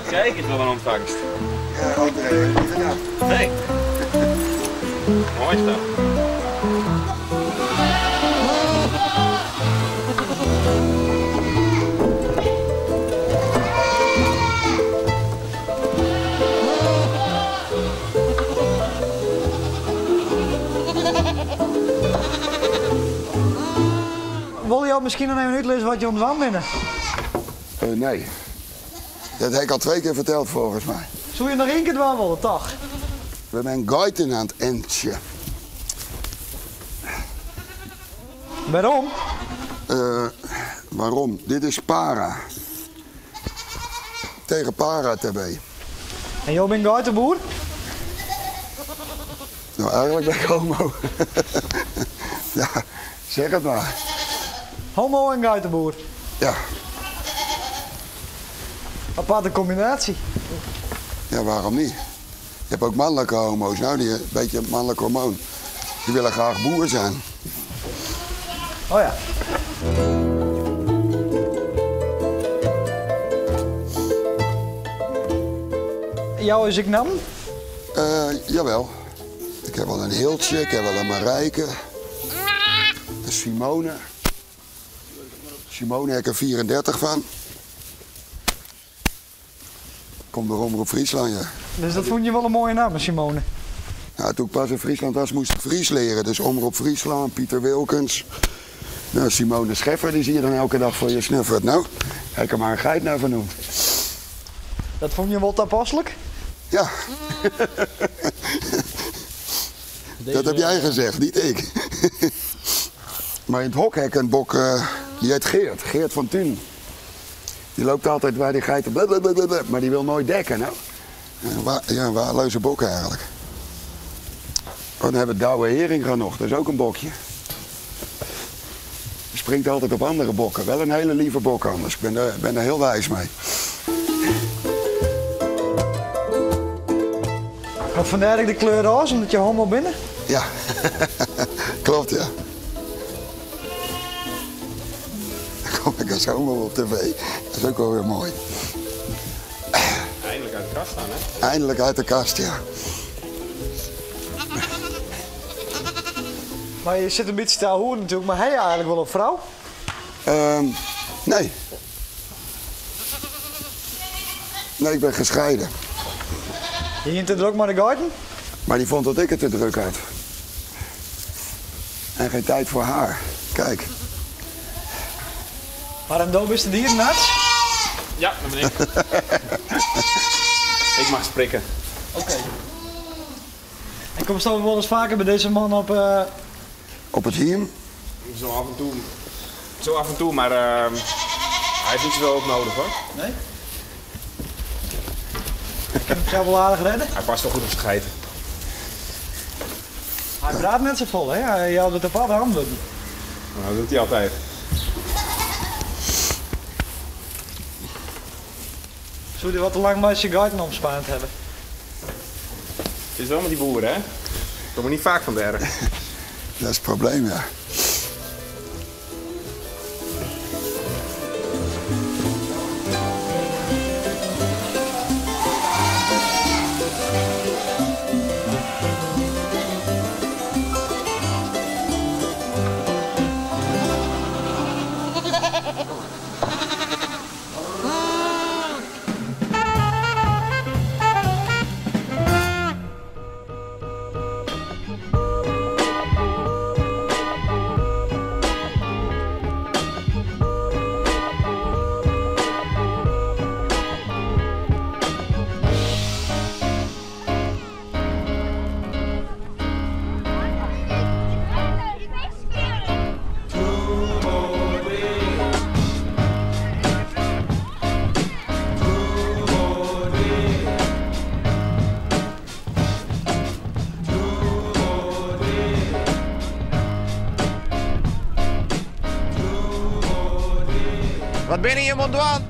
Kijk eens wat een ontvangst. Ja, André, heb ik niet gedaan. Nee. Mooi is dat. Wolle jo miskien noch even útlizze wat jo oan it dwaan binne? Nee. Dat ha ik al twee kear ferteld folgens my. Soe je noch ien kear dwaan wolle, toch? We binne geiten oan it intsjen. Wêrom? Waarom? Dit is para. Tegen para-TB. En jo binne geiteboer? No, eigenlik bin ik homo. Ja, zeg it mar. Homo en geiteboer? Ja. Aparte kombinaasje. Ja, waarom niet? Je hebt ook mannelijke homo's, nou, die een beetje mannelijk hormoon. Die willen graag boer zijn. Oh ja. Jou is ek nammen? Jawel. Ik heb wel een Hiltje, ik heb wel een Marijke. Een Simone. Simone heb ik er 34 fan. Komt door Omrop Fryslân, ja. Dus dat fûn je wol in moaie namme, Simone? Nou, toen ik pas in Friesland was, moest ik Fries leren. Dus Omrop Fryslân, Pieter Wilkens. Nou, Simone Scheffer, die zie je dan elke dag voor je snuffert. Nou, heb ik er maar een geit naar vernoemd. Dat fûn je wol tapaslik? Ja. Dat heb jij gezegd, niet ik. Maar in het hok heb ik een bok, die heet Geert, Geert van Thun. Die loopt altijd bij die geiten, blablabla, maar die wil nooit dekken. Nou. Ja, een waardeloze bok eigenlijk. Oh, dan hebben we Douwe Heringa nog, dat is ook een bokje. Die springt altijd op andere bokken. Wel een hele lieve bok anders, ik ben er heel wijs mee. Wat vandaar ik de kleur roze, omdat je homo binnen? Ja, klopt ja. Dan kom ik als homo op tv. Dat is ook wel weer mooi. Eindelijk uit de kast staan, hè? Eindelijk uit de kast, ja. Maar je zit een beetje te hoeren natuurlijk, maar hij eigenlijk wel een vrouw? Nee. Nee, ik ben gescheiden. Je ging te druk met de geiten? Maar die vond dat ik het te druk had. En geen tijd voor haar. Kijk. Maar en dan is de dierenarts? Ja, dat ben ik. Ik mag spreken. Oké. En kom je wel eens vaker bij deze man op... Op het hiem? Zo af en toe. Zo af en toe, maar hij heeft niet zoveel hulp nodig hoor. Nee? Ik kan hem zelf wel aardig redden. Hij past wel goed op zijn geiten. Hij praat net zo vol, hè? Hij houdt het op alle handen. Nou, dat doet hij altijd. Zou hij wat te lang met zijn geiten omspaand hebben? Het is wel met die boeren, hè? Ik kom er niet vaak van berg. Dat is het probleem, ja. Wat ben je hier aan het doen?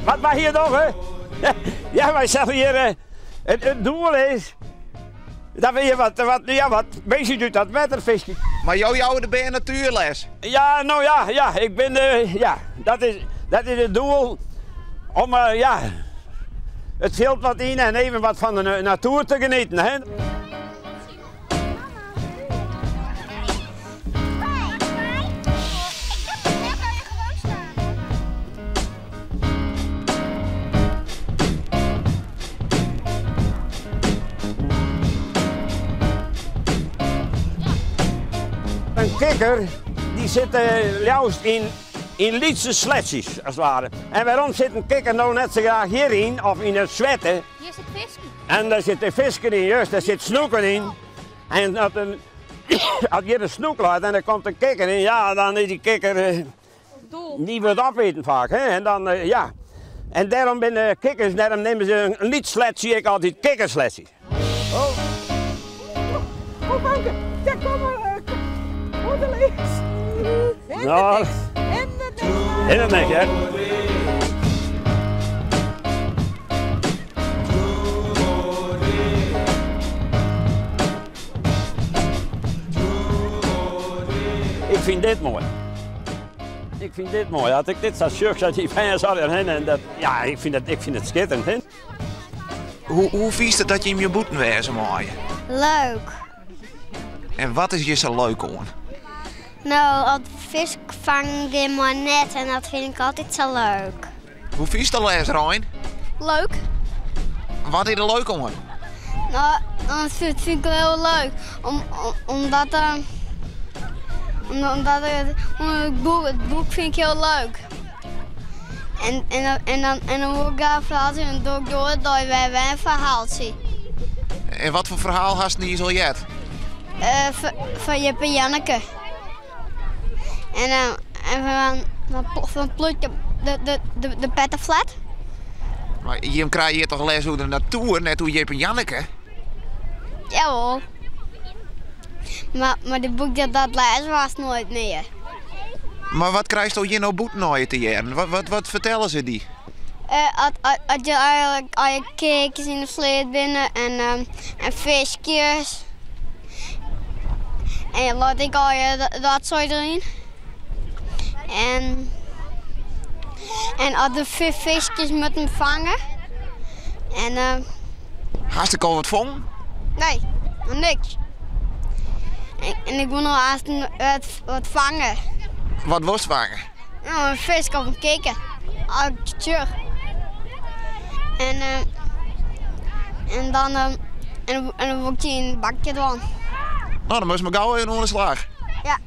Wat wij hier doen, hè? Ja, wij zeggen hier, het doel is dat we hier wat bezig doet, dat wettervisje. Maar jou jouw de ben je natuurles? Ja, nou ja, ja, ik ben, ja, dat is, dat is het doel. Om ja, it fjild wat yn en even wat fan de natoer te genieten. Hè? In kikker dy sit leafst yn Yn lytse sletsjes, as it ware. En wêrom sit in kikker no net sa graach hjiryn of yn in swette? Hjir sit fisken. En dêr sit de fisken yn, just, dêr sit snoeken yn. En as, in, as hjir in snoek leit en der komt in kikker yn, ja, dan is dy kikker, dy wurdt opiten faak. Hè? En dan, ja. En dêrom binne kikkers, dêrom neame se in lyts sletsje ek altyd kikkersletsje. Oh. Oh, Bouke, daar komen we. De links. En Nou. niks. En het niks. En het niks, hè? Ik fyn dit moai. Ik fyn dit moai. As ik dit sa sjoch, sa dy fans allegear hinne en dat, ja, ik fyn it, ik fyn it skitterend, hè. Hoe, hoe fynst it dat jim hjir bûten wêze meie? Leuk. En wat is hjir sa leuk oan? No, op fisk fangen gean mei net en dat fyn ik altyd sa leuk. Hoe fynst de les, Rein? Leuk. Wat is der leuk oan? No, dat fyn ik hiel leuk. Om, omdat, omdat het, het boek, het boek fyn ik hiel leuk. En, en, en, dan, en dan wol ik graach ferhaaltsje en dan doe ik door de dei wer in ferhaaltsje. En wat foar ferhaal hast niis al heard? Uh, fan Jip en Janneke. En, uh, en van, van, van Plutje de, de, de, de pettenflat. Mar jim krije hjir toch les oer de natoer, net oer Jip en Janneke? Jawol. Mar, mar dit boek dat, dat lêze we hast noait mear. Mar wat krijsto hjir no bûten allegear te hearren? Wat, wat, wat fertelle se dy? Uh, at, at, at je eigenlik al je keekjes yn de sleat binne en, um, en fiskjes. En je laat ik al je dat soort erin. En, en als de fiskjes moeten vangen. En, uh, Hast ek al wat fongen? Nee, noch niks. En, en ik wol noch aanst wat fange. Wat wolst fange? No, in fisk of in kikker. As ik sjoch. En, uh, en dan, uh, en, en dan wol ik dy yn in bakje dwaan. No, dan moatst mar gau even oan de slach. Ja.